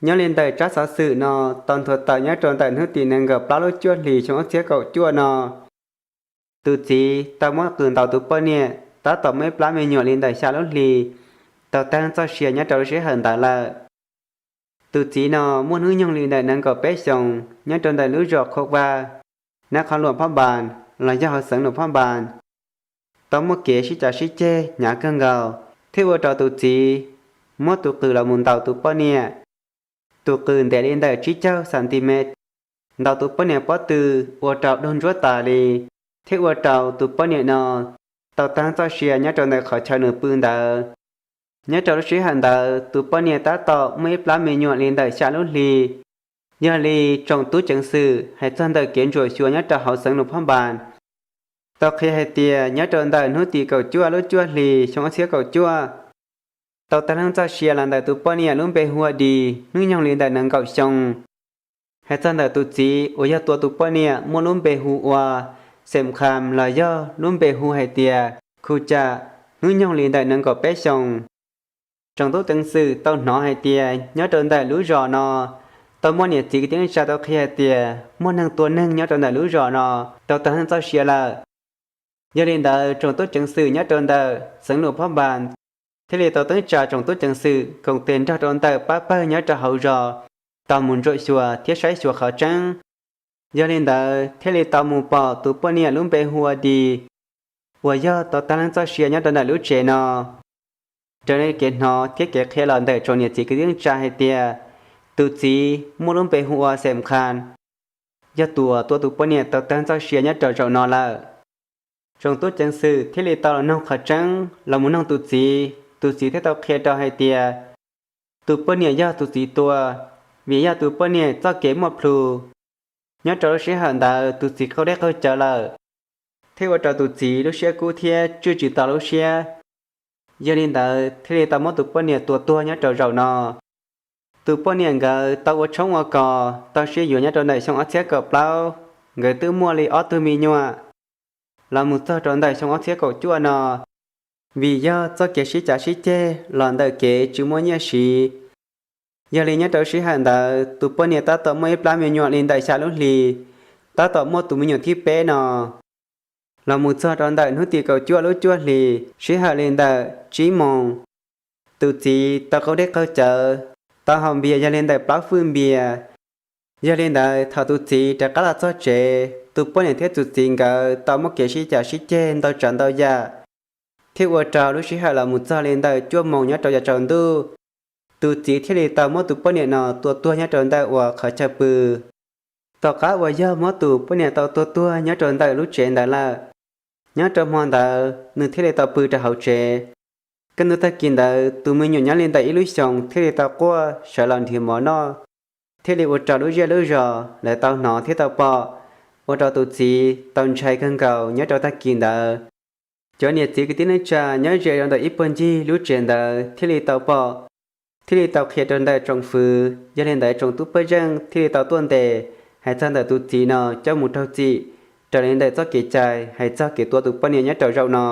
Nyob li ntawm tsab xov xwm no tau nthuav tawm nyob rau ntawm hnub tim nees nkaum plaub lub cuaj hlis xyoo ob txhiab kaum cuaj no, tus txiv tau muab qws ntaus tus poj niam tab tom muaj ib plab me nyuam li ntawm xya lub hlis tau tag txoj sia nyob rau lub sij hawm ntawd lawm. Tus txiv no muaj hnub nyoog li ntawm nees nkaum peb xyoos nyob rau ntawm lub zos Khov Vaj, nab qhov Luam Phab Npas los yog hauv xeev Luam Phab Npas, tau muaj kev sib cav sib ceg hnyav kawg nkaus thiaj ua rau tus txiv muab tus qws los mus ntaus tus poj niam. Tus qws ntev li ntawm tsib caug xas nti mev ntaus tus poj niam pob tw ua rau daug ntsuab tas li, thiab ua rau tus poj niam no tau tag txoj sia nyob rau ntawm qhov chaw nws pw ntawd. Nyob rau lub sij hawm ntawd tus poj niam tab tom muaj ib plab me nyuam li ntawm xya lub hli. Yog li tsoom tub ceev xwm hais txog ntawm kev ntsuam xyuas nyob rau hauv xeev Luam Phab Npas tau qhia hais tias nyob rau ntawm hnub tim kaum cuaj lub cuaj hlis xyoo ob txhiab kaum cuaj, tau tag leej txoj sia los ntawm tus poj niam lub npe hu ua Dis, hnub nyoog li ntawm nees nkaum xyoo. Hais txog ntawm tus txiv uas yog tua tus poj niam muaj lub npe hu ua Xem Kham los yog lub npe hu hais tias Khu Cam, hnub nyoog li ntawm nees nkaum peb xyoos. Tsoom tub ceev xwm tau hnov hais tias nyob rau ntawm lub zos no tau muaj niam txiv kwv tij neej tsa tau qhia hais tias muaj neeg tua neeg nyob rau ntawm lub zos no tau tag leej txoj sia lawm. Yog li ntawd tsoom tub ceev xwm nyob rau ntawm xeev Luam Phab Npas thiaj li tau teeb tsa tsoom tub ceev xwm koom tes nrog rau ntawm pab pawg nyob rau hauv zos tau mus ntsuam xyuas thiab saib xyuas qhov tseeb. Yog li ntawd thiaj li tau mus pom tus poj niam lub npe hu ua Dis uas yog tau tag leej txoj sia nyob rau ntawm lub tsev no. Raws li kev hnov thiab kev qhia los ntawm tsoom niam txiv kwv tij neej tsa hais tias tus txiv muaj lub npe hu ua Xem Kham, yog tus uas tua tus poj niam tau tag leej txoj sia nyob rau zaum no lawm. Tsoom tub ceev xwm thiaj li tau los noog qhov tseeb los mus noog tus txiv, tus txiv thiaj tau qhia rau hais tias tus poj niam yog tus txiv tua, vim yog tus poj niam txoj kev muaj plhus. Nyob rau lub sij hawm ntawd tus txiv qaug dej qaug cawv lawm, thiaj ua rau tus txiv lub siab kub thiab tswj tsis tau lub siab. Yog li ntawd thiaj li tau muab tus poj niam tua tuag nyob rau zaum no. Tus poj niam nkawd tau ua tshoob ua kos tau sib yuav nyob rau ntawm xyoo ob txhiab kaum plaub, nkawd twb muaj li ob tug me nyuam. Los mus txog rau ntawm xyoo ob txhiab kaum cuaj no, vim yog txoj kev sib cav sib ceg los ntawm kev tsis muaj nyiaj siv, yog li nyob rau sij hawm ntawd tus poj niam tab tom muaj ib plab me nyuam li ntawm xya lub hli, tab tom muaj tus me nyuam thib peb no. Los mus txog rau ntawm hnub tim kaum cuaj lub cuaj hlis sij hawm li ntawm tsib moos, tus txiv tau qaug dej qaug cawv, tau haus npias yog li ntawm plaub fwj npias. Yog li ntawd thaum tus txiv rov qab los txog tsev, tus poj niam thiab tus txiv nkawd tau muaj kev sib cav sib ceg ntau tsav ntau yam, thiaj ua rau lub sij hawm los mus txog li ntawm cuaj moos nyob rau yav tsaus ntuj, tus txiv thiaj li tau muab tus poj niam no tua tuag nyob rau ntawm uas qhov chaw pw. Tom qab uas yog muab tus poj niam tau tua tuag nyob rau ntawm lub tsev ntawd lawm, nyob rau hmo ntawd nws thiaj li tau pw rau hauv tsev. Kaj ntug tag kis ntawd tus me nyuam nyob li ntawm ib lub xyoos thiaj li tau quaj sawv los nrhiav mov noj, thiaj li ua rau lub zej lub zos lawv tau hnov thiab tau pom, ua rau tus txiv tau ntshai kawg nkaus nyob rau tag kis ntawd. Cov niam txiv kwv tij neej tsa nyob ze rau ntawm ib puag ncig lub tsev ntawd thiaj li tau pom, thiaj li tau qhia rau ntawm tsoom fwv. Yog li ntawd tsoom tub pawg zeej thiaj li tau tuaj ntes, hais txog ntawm tus txiv no coj mus raug txim, raws li ntawm txoj kev cai hais txog kev tua tus poj niam nyob rau zaum no.